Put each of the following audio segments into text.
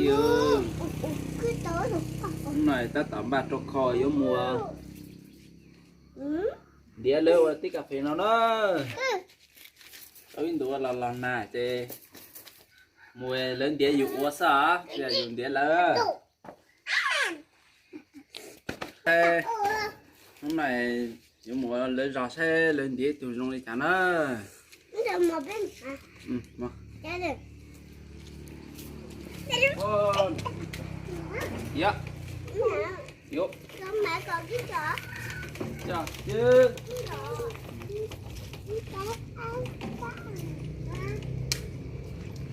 Hnub no tab tom npaj rau kho yuav mus ntiav lawv ua teb kas fes no na. Tau ib ntus los los nag ces mus lawv ntiav yus ua xwb os, tsis yog yus ntiav lawv. Hnub no yuav mus lawv zos saib lawv ntiav ib tug zoo li cas na.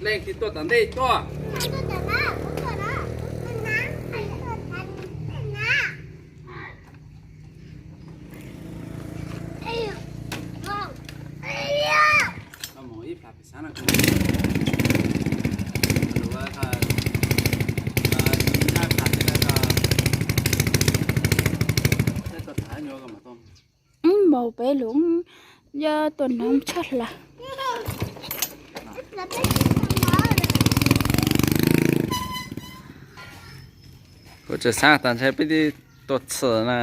Leej twg tuaj tom ntej tuaj? Mus ib plag pes xav no. Mus pem lus, yog tuaj nrog tshaj lawm. Kuv tseem xav tas ntshe peb twb tuaj txhim na.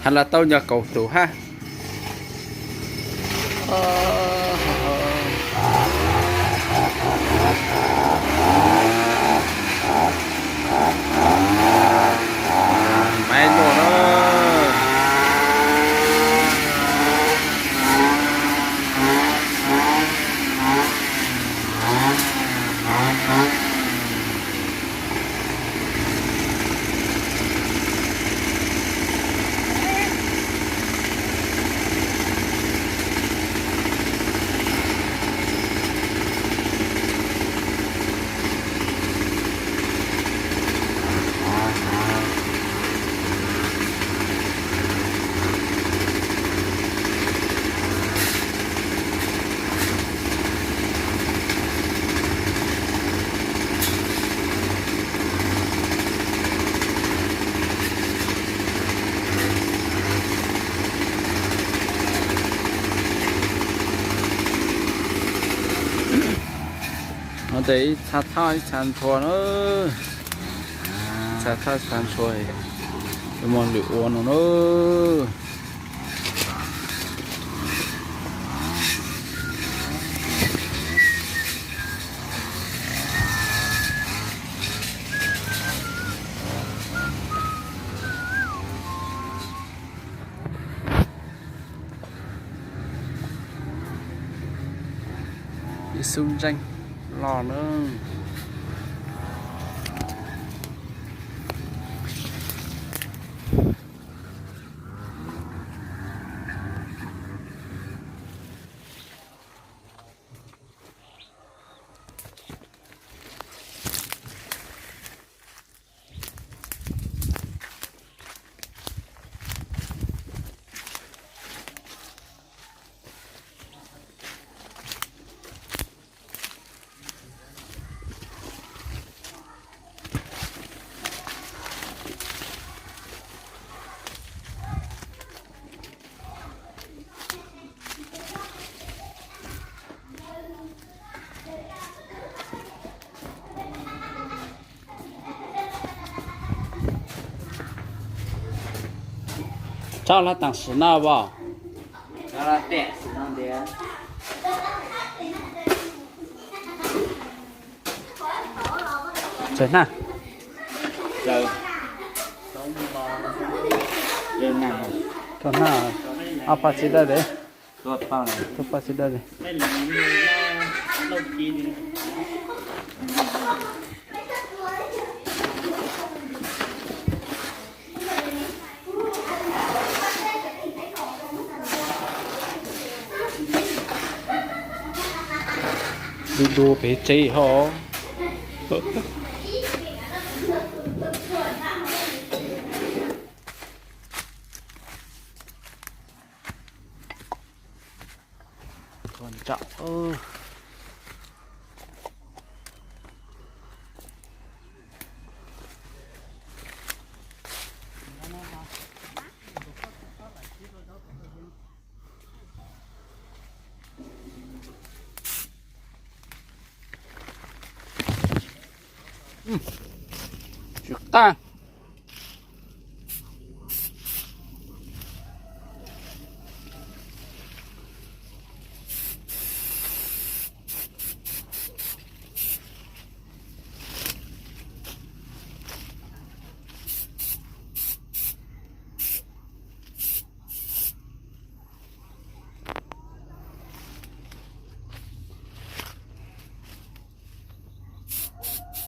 Has los tau nyob kaum tus hab. Maiv luaj na. No ces ib txha thaj ib txha ntshua na. Txha thaj txha ntshua, yuav muaj lwm ua no na. Ib xub ntseej loj na. Tsob los tam sim no as? Tsev na. Tau na, ob pab txiv dawb de. Tus poj txiv dawb de. Du du pem tsev ho. Tsom. Tsis qab.